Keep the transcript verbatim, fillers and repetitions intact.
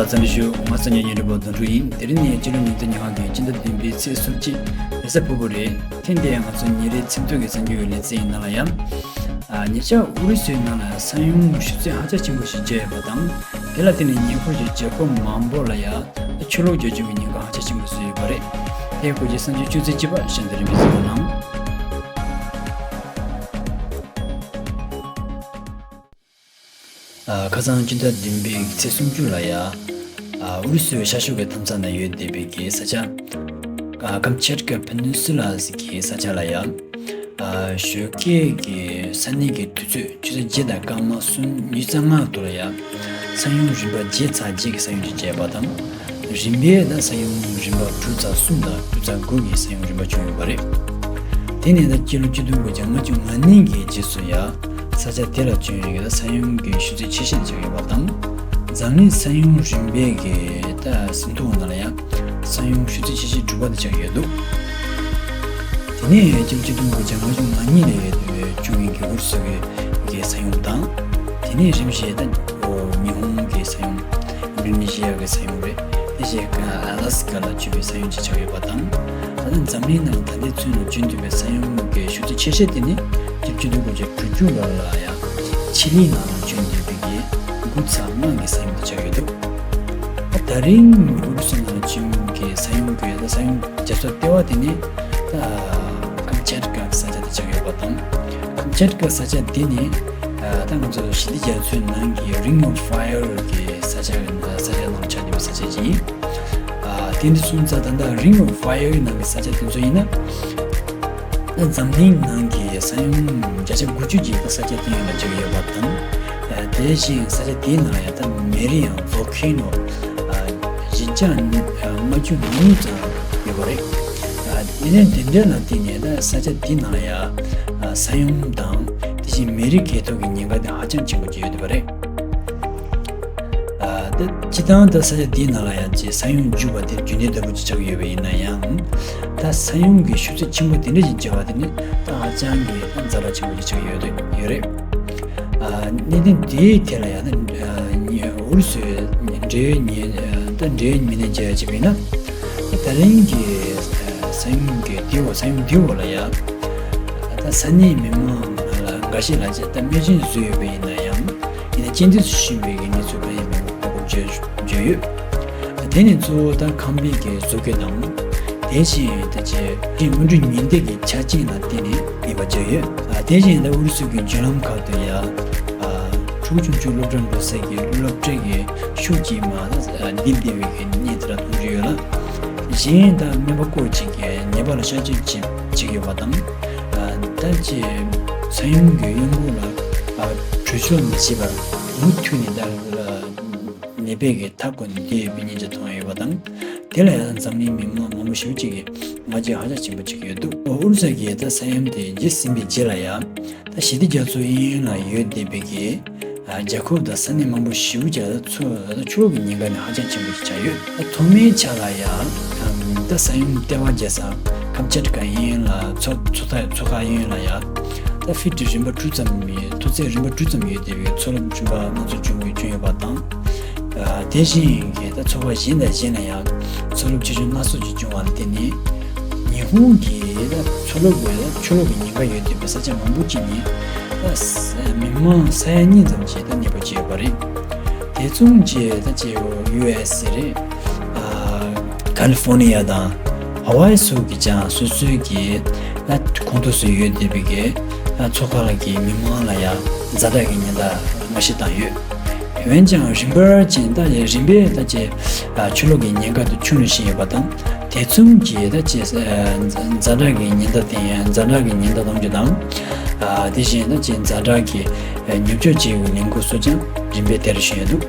འཚམས་འདྲི་ཞུ། ང་ཚོ་ཉན་ཉན་རིན་པོ་དོན་གྲུབ་ཡིན། དེ་རིང་ནི་སྤྱི་ལོ་ཉིས་སྟོང་ཉི་ཤུ་གི་སྤྱི་ཟླ་བདུན་པའི་ཚེས་སུམ་ཅུ་རེས་གཟའ་ཕུར་བུ་རེད། ཐེངས་འདིའི་ང་ཚོ་ཉིན་རེའི་ཚིག་ཐོ་གི་གསར་འགྱུར་གྱི་ལེ་ཚན་ཡིན་ནོ་ལགས་ཡ། ཨ། ཉེ་ཆར་ཨུ་རུ་སུའི་ནང་ལ་ས་ཡོམ་ཤུགས་ཚད་ཧ་ཅང་ཆེན་པོ་ཞིག་བྱས་ཡོད་པ་དང་། དེ་ལ་བརྟེན་ནས་ཉེ་འཁོར་གྱི་རྒྱལ་ཁབ་མང་པོ་ལ་ཡ་ཆུ་ལོག་རྒྱག་རྒྱུ་གི་ཉེན་ཁ་ཧ་ཅང་ཆེན་པོ་བཟོས་ཡོད་པ་རེད། དེ་སྐོར་གྱི་གསར་འགྱུར་བཅུ་ཚན་གཅིག་པ་ཤན་དེ་རིང་འབད་བརྩོན་གནང་། ཨ། ཁ་སང་སྤྱི་ཟླ་བདུན་པའི་ཚེས་སུམ་ཅུ་ལ་ཡ། ཨ། ཨུ་རུ་སུའི་ཤར་ཕྱོགས་ཀྱི་མཐའ་མཚམས་ན་ཡོད་བསྡད་པའི་གི་ས་ཆ། ཨ། Kamchatka Peninsula ཟེར་གི་ས་ཆ་ལ་ཡ། ཨ། ཞོགས་ཀས་ཀྱི་ས་གནས་ཀྱི་དུས་ཚོད་ཆུ་ཚོད་བརྒྱད་དང་སྐར་མ་སུམ་ཅུ་རྩ་ལྔ་དུ་ལ་ཡ། ས་ཡོམ་རིམ་པ་བརྒྱད་ཚེག་བརྒྱད་ཀྱི་ས་ཡོམ་ཅིག་བྱས་པ་དང་། རིམ་པས་ད་ས་ཡོམ་རིམ་པ་དྲུག་ཚེག་གསུམ་དང་དྲུག་ཚེག་དགུ་གི་ས་ཡོམ་རིམ་པ་བྱུང་ཡོད་པ་རེད། དེ་ནས་ད་སྤྱི་ལོ་ཆིག་སྟོང་དགུ་བརྒྱ་ལྔ་བཅུ་ང་གཉིས་ཀྱི་རྗེས་སུ་ཡ། ས་ཆ་དེ་ལ་བྱུང་ཡོད་ས་ཡོམ་གྱི་ཤུགས་ཚད་ཆེ་ཤོས་ཆགས་ཡོད་པ་དང་། འཛམ་གླིང་ས་ཡོམ་རིམ་པའི་གི་ད་ཟིན་ཐོ་ནང་ལ་ཡང་ས་ཡོམ་ཤུགས་ཚད་ཆེ་ཤོས་དྲུག་པ་དེ་ཆགས་ཡོད་འདུག་དེ་ནས་སྤྱི་ལོ་ཆིག་སྟོང་དགུ་བརྒྱ་ལྔ་བཅུ་ང་གཉིས་ལ་ཡོད་བྱུང་བའི་གི་ཨུ་རུ་སུ་གི་གི་ས་ཡོམ་དང་། དེ་ནས་རིམ་བཞིན་ད་ཉི་ཧོང་གི་ས་ཡོམ། ཨིན་ཌོ་ནེ་ཤི་ཡ་གི་ས་ཡོམ་རེད། དེ་བཞིན་ཨ་ལ་སི་ཀ་ལ་བྱུང་བའི་ས་ཡོམ་ཅིག་ཆགས་ཡོད་པ་དང་། ད་ལྟ་འཛམ་གླིང་ནང་ད་ལྟའི་ཚུན་ལ་བྱུང་བསྡད་པའི་ས་ཡོམ་གྱི་ཤུགས་ཚད་ཆེ་ཤོས་དེ་ནི་ཆིག་སྟོང་དགུ་བརྒྱ་དྲུག་ཅུ་ལོ་ལ་ཡང་ཆི་ལི་ནང་ལ་བྱུང་བསྡད་པའི་གི་དགུ་ཚེག་ལྔ་གི་ས་ཡོམ་དེ་ཆགས་ཡོད་འདུག་ད་རིང་ཨུ་རུ་སུ་ནང་ལ་བྱུང་གི་ས་ཡོམ་གི་ད་ས་ཡོམ་རྒྱ་མཚོ་ལྟེ་བ་དེ་ནི་ད་ཀམ་ཆད་ཀ་ས་ཆ་དེ་ཆགས་ཡོད་པ་དང་། ཀམ་ཆད་ཀ་ས་ཆ་དེ་ནི་ད་ང་ཚོ་ཞི་བདེ་རྒྱ་མཚོའི་ནང་གི་Ring of Fire གི་ས་ཆ་ས་ཆ་ནང་ཆགས་ཡོད་པའི་ས་ཆ་ཅིག་ཡིན། ཨ། དེ་འདྲ་སོང་ཙང་ད་ལྟ་Ring of Fire ནང་གི་ས་ཆ་དེ་ཚོ་ཡིན་ན། ད་འཛམ་གླིང་ནང་གི་ས་ཡོམ་བརྒྱ་ཆ་དགུ་བཅུ་ཅིག་ད་ས་ཆ་དེ་ཡོངས་ལ་ཆགས་ཡོད་པ་དང་། ཨ། དེ་བཞིན་ས་ཆ་དེའི་ནང་ཡང་ད་མེ་རི་ཡང་volcano ཨ། གཞིས་ཆགས་ཨ། ལྔ་བཅུ་ང་གཉིས་ཙམ་ཡོད་པ་རེད། ཨ། དེ་ནས་དེ་འདྲ་ལ་བརྟེན་ནས་ད་ས་ཆ་དེའི་ནང་ཡང་ཨ། ས་ཡོམ་དང་དེ་བཞིན་མེ་རི་འགས་གཏོར་གྱི་ཉེན་ཁ་དེ་ཧ་ཅང་ཆེན་པོ་ཅིག་ཡོད་བསྡད་པ་རེད། ཨ། ད་སྤྱིར་བཏང་ད་ས་ཆ་འདིའི་ནང་ལ་ཡང་ཅིག་ས་ཡོམ་རྒྱུག་པ་དེ་རྒྱུན་ལྡན་ལྟ་བུ་ཅིག་ཆགས་ཡོད་པ་ཡིན་ན་ཡང་། ད་ས་ཡོམ་གྱི་ཤུགས་ཚད་ཆེན་པོ་དེ་འདྲ་ཞིག་བྱུང་བ་དེ་ནི་ད་ཧ་ཅང་གི་ཛ་དྲག་ཆེན་པོ་ཞིག་ཆགས་ཡོད་རེད་ཡོད་རེད། ཨ། གནད་དོན་དེའི་ཐད་ལ་ཡང་ན་ཨུ་རུ་སུའི་འབྲེལ་ཡོད་ཉེ་ད་འབྲེལ་ཡོད་མི་སྣས་བརྗོད་ཡ་བྱས་པ་ཡིན་ན། ད་ད་རིང་གི་ས་ཡོམ་གྱི་དེའི་འོག་ས་ཡོམ་དེའི་འོག་ལ་ཡང་ད་ས་གནས་མི་མང་ལ་འགའ་ཤས་ལ་ཅིག་ད་རྨས་སྐྱོན་བཟོས་ཡོད་པ་ཡིན་ན་ཡང་། ཡིན་ན་རྐྱེན་འདས་སུ་ཕྱིན་པའི་གི་གནས་ཚུལ་གང་ཡང་མེད་པ་ཁག་པོ་བརྗོད་བརྗོད་ཡོད། དེ་ནི་གཙོ་བོ་ད་ཁང་པའི་གི་བཟོ་བཀོད་དང་། དེ་བཞིན་ད་ཅིག་དེ་སྔོན་འགྲོའི་ཉེན་བརྡ་གི་ཆ་རྐྱེན་ལ་བརྟེན་ནས་ཡིན་པ་བརྗོད་ཡོད། དེ་བཞིན་ད་ཨུ་རུ་སུ་གི་བརྒྱུད་ལམ་ཁག་ཏུ་ཡང་ཕྲུ་གུ་ཆུང་ཆུང་སློབ་གྲྭར་འགྲོ་སའི་གི་སློབ་གྲྭའི་གི་ཤུགས་ཀྱིས་མར་ལྡིར་བསྡད་པའི་གི་གནས་དེ་ར་མཐོང་རྒྱུ་ཡོད་ལ། གཞན་ད་སྨན་པ་སྐོར་ཅིག་གིས་ཉེས་པ་ལ་གཤག་བཅོས་བྱེད་བྱེད་ཀྱི་ཡོད་པ་དང་། ད་ཅིག་ས་ཡོམ་གྱི་གཡོ་འགུལ་ལ་གྲོས་ཆོད་མི་བྱེད་པར་མུ་མཐུད་ནས་ད་ནད་པའི་གི་མཐའ་བསྐོར་ནས་བསྡད་ཡོད་པའི་སྙན་ཆ་ཐོན་ཡོད་པ་དང་། དེ་ལ་ཡང་འཛམ་གླིང་མི་མང་མང་པོ་ཞེ་པོ་ཅིག་གིས་ང་རྒྱལ་ཧ་ཅང་ཆེན་པོ་བྱེད་ཀྱི་ཡོད་འདུག་ཨུ་རུ་སུ་གིས་ད་ས་ཡོམ་དེ་བརྗེད་ཟིན་པའི་རྗེས་ལ་ཡང་ད་ཞི་བདེ་རྒྱ་མཚོའི་གཡས་གཡོན་ལ་ཡོད་བསྡད་པའི་གི་རྒྱལ་ཁབ་དང་ས་གནས་མང་པོ་ཞེ་པོ་ཅིག་ལ་ད་ཆུ་ལོག་གི་ཉེན་ཁ་ནི་ཧ་ཅང་ཆེན་པོ་ཞིག་ཆགས་ཡོད། ད་ཐོག་མའི་ཆ་ལ་ཡང་ད་ས་ཡོམ་ལྟེ་བ་རྒྱག་ས་ཀམ་ཆད་ཀ་གཡས་གཡོན་ལ་མཚོ་མཚོ་ཐ་མཚོ་ཁ་གཡས་གཡོན་ལ་ཡང་ད་ཕི་ཊི་རིམ་པ་དྲུག་ཙམ་ཡོད། མཐོ་ཚད་རིམ་པ་དྲུག་ཙམ་ཡོད་བསྡད་པའི་མཚོ་རླབས་རིམ་པ་སྣ་ཚོགས་བྱུང་ཡོད་བྱུང་ཡོད་པ་དང་། དེ་བཞིན་གྱི་ད་མཚོ་ཁ་གཞན་དང་གཞན་ལ་ཡང་མཚོ་རླབས་ཆེ་ཆུང་སྣ་ཚོགས་ཀྱིས་བྱུང་བ་ལ་བརྟེན་ནས་ཉི་ཧོང་གི་ད་མཚོ་ལོག་གི་ཆུ་ལོག་གི་ཉེན་ཁ་ཡོད་བསྡད་པའི་ས་ཆ་མང་པོ་ཅིག་ནི་ད་མི་མང་ས་ཡ་གཉིས་ཙམ་ཞིག་ད་གནས་སྤོ་བྱས་ཡོད་པ་རེད། དེ་མཚུངས་ཀྱི་ད་ཅིག་ཡུ་ཨེས་ཟེར་རེད། ཨ། ཀ་ལི་ཧྥོ་ནི་ཡ་དང་ཧ་ཝའི་སོགས་ཀྱི་ཀྱང་སོ་སོའི་གི་ད་ཁོངས་གཏོགས་སུ་ཡོད་བསྡད་པའི་གི་ད་མཚོ་ཁ་ལ་གི་མི་མང་ལ་ཡང་ཛ་དྲག་གི་ཉེན་བརྡ་སྔ་ཕྱི་བཏང་ཡོད། འོན་ཀྱང་རིམ་པར་ཅན་ད་རིམ་པས་ད་ཅིག་ཨ། ཆུ་ལོག་གི་ཉེན་ཁ་དེ་ཆུང་རུ་ཕྱིན་ཡོད་པ་དང་། དེ་མཚུངས་ཀྱི་ད་ཅིག་ཨ། ཛ་དྲག་གི་ཉེན་བརྡ་དེ་ཛ་དྲག་གི་ཉེན་བརྡ་གཏོང་རྒྱུ་དང་། ཨ། དེ་བཞིན་ད་ཅིག་ཛ་དྲག་གི་ཨ། ཉེན་བཅོལ་བྱེད་ཡུལ་ལས་འགུལ་སོགས་ཀྱང་རིམ་པས་དེ་རུ་ཕྱིན་ཡོད་འདུག